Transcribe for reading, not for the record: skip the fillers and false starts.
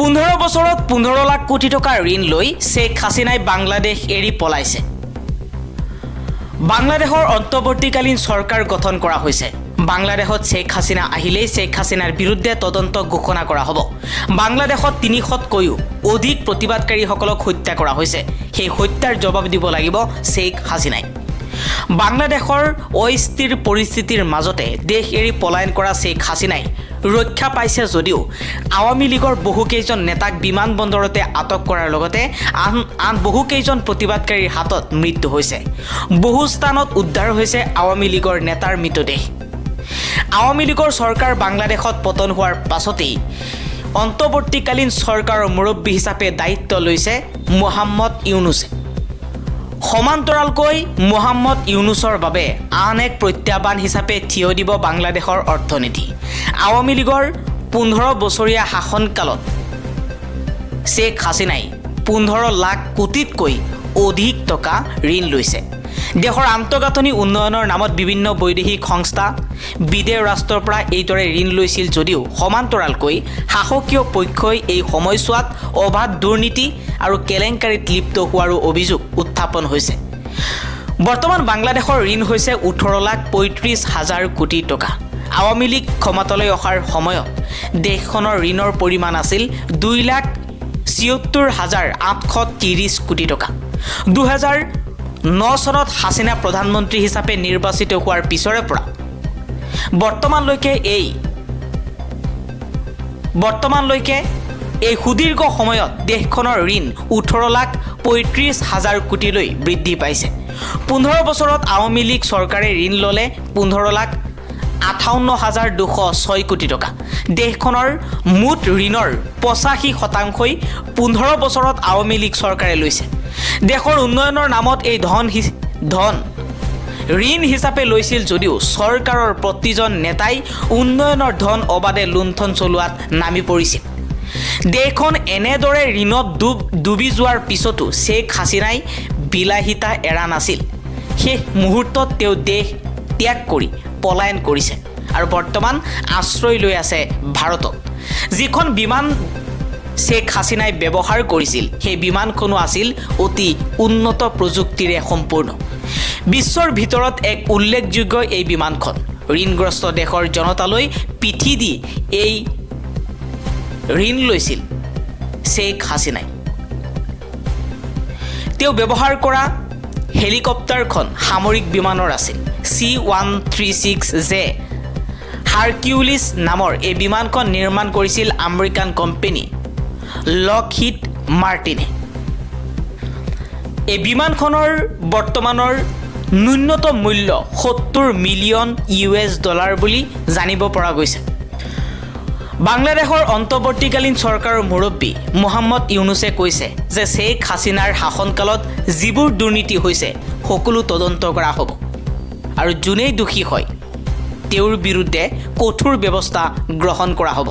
15 বছৰত 15 লাখ কোটি টকা ঋণ লৈ শ্বেখ হাছিনাই বাংলাদেশ এৰি পলাইছে। বাংলাদেশৰ অন্তৱৰ্তীকালীন চৰকাৰ গঠন কৰা হৈছে। বাংলাদেশত শ্বেখ হাছিনা আহিলেই শ্বেখ হাছিনাৰ বিৰুদ্ধে তদন্ত ঘোষণা কৰা হ'ব। বাংলাদেশত 300তকৈও অধিক প্ৰতিবাদকাৰীসকলক হত্যা কৰা হৈছে। সেই হত্যাৰ জবাব দিব লাগিব শ্বেখ হাছিনাই। বাংলাদেশৰ অস্থিৰ পৰিস্থিতিৰ মাজতে দেশ এৰি পলায়ন কৰা শ্বেখ হাছিনাই ৰক্ষা পাইছে যদিও আৱামী লীগৰ বহুকেইজন নেতাক বিমানবন্দৰতে আটক কৰাৰ লগতে আন আন বহুকেইজন প্ৰতিবাদকাৰীৰ হাতত মৃত্যু হৈছে। বহু স্থানত উদ্ধাৰ হৈছে আৱামী লীগৰ নেতাৰ মৃতদেহ। আৱামী লীগৰ চৰকাৰ বাংলাদেশত পতন হোৱাৰ পাছতেই অন্তৱৰ্তীকালীন চৰকাৰৰ মুৰব্বী হিচাপে দায়িত্ব লৈছে মোহাম্মদ ইউনুছে। সমান্তৰালকৈ মোহাম্মদ ইউনুছৰ বাবে আন এক প্ৰত্যাহ্বান হিচাপে থিয় দিব বাংলাদেশৰ অৰ্থনীতি। আৱামী লীগৰ 15 বছৰীয়া শাসনকালত শ্বেখ হাছিনাই 15 লাখ কোটিতকৈ অধিক টকা ঋণ লৈছে। দেশৰ আন্তঃগাঁথনি উন্নয়নৰ নামত বিভিন্ন বৈদেশিক সংস্থা, বিদেশ ৰাষ্ট্ৰৰ পৰা এইদৰে ঋণ লৈছিল যদিও সমান্তৰালকৈ শাসকীয় পক্ষই এই সময়ছোৱাত অবাধ দুৰ্নীতি আৰু কেলেংকাৰীত লিপ্ত হোৱাৰো অভিযোগ উত্থাপন হৈছে। বৰ্তমান বাংলাদেশৰ ঋণ হৈছে 18 লাখ 35 হাজাৰ কোটি টকা। আৱামী লীগ ক্ষমতালৈ অহাৰ সময়ত দেশখনৰ ঋণৰ পৰিমাণ আছিল 2,76,830 কোটি টকা। 2009 চনত হাছিনা প্ৰধানমন্ত্ৰী হিচাপে নিৰ্বাচিত হোৱাৰ পিছৰে পৰা বৰ্তমানলৈকে এই সুদীৰ্ঘ সময়ত দেশখনৰ ঋণ 18 লাখ 35 হাজাৰ কোটিলৈ বৃদ্ধি পাইছে। 15 বছৰত আৱামী লীগ চৰকাৰে ঋণ ল'লে 15 লাখ 58 হাজাৰ 206 কোটি টকা। দেশখনৰ মুঠ ঋণৰ 85 শতাংশই 15 বছৰত আৱামী লীগ চৰকাৰে লৈছে। দেশৰ উন্নয়নৰ নামত এই ধন ঋণ হিচাপে লৈছিল যদিও চৰকাৰৰ প্ৰতিজন নেতাই উন্নয়নৰ ধন অবাধে লুণ্ঠন চলোৱাত নামি পৰিছিল। দেশখন এনেদৰে ঋণত ডুবি যোৱাৰ পিছতো শ্বেখ হাছিনাই বিলাসিতা এৰা নাছিল। শেষ মুহূৰ্তত তেওঁ দেশ ত্যাগ কৰি পলায়ন কৰিছে আৰু বৰ্তমান আশ্ৰয় লৈ আছে ভাৰতত। যিখন বিমান শ্বেখ হাছিনাই ব্যৱহাৰ কৰিছিল, সেই বিমানখনো আছিল অতি উন্নত প্ৰযুক্তিৰে সম্পূৰ্ণ। বিশ্বৰ ভিতৰত এক উল্লেখযোগ্য এই বিমানখন। ঋণগ্ৰস্ত দেশৰ জনতালৈ পিঠি দি এই ঋণ লৈছিল শ্বেখ হাছিনাই। তেওঁ ব্যৱহাৰ কৰা হেলিকপ্টাৰখন সামৰিক বিমানৰ আছিল। C-136J Hercules নামৰ এই বিমানখন নিৰ্মাণ কৰিছিল আমেৰিকান কোম্পানী লকহিড মাৰ্টিনে। এই বিমানখনৰ বৰ্তমানৰ ন্যূনতম মূল্য 70 মিলিয়ন ইউ এছ ডলাৰ বুলি জানিব পৰা গৈছে। বাংলাদেশৰ অন্তৱৰ্তীকালীন চৰকাৰৰ মুৰব্বী মোহাম্মদ ইউনুছে কৈছে যে শ্বেখ হাছিনাৰ শাসনকালত যিবোৰ দুৰ্নীতি হৈছে, সকলো তদন্ত কৰা হ'ব আৰু যোনেই দোষী হয়, তেওঁৰ বিৰুদ্ধে কঠোৰ ব্যৱস্থা গ্ৰহণ কৰা হ'ব।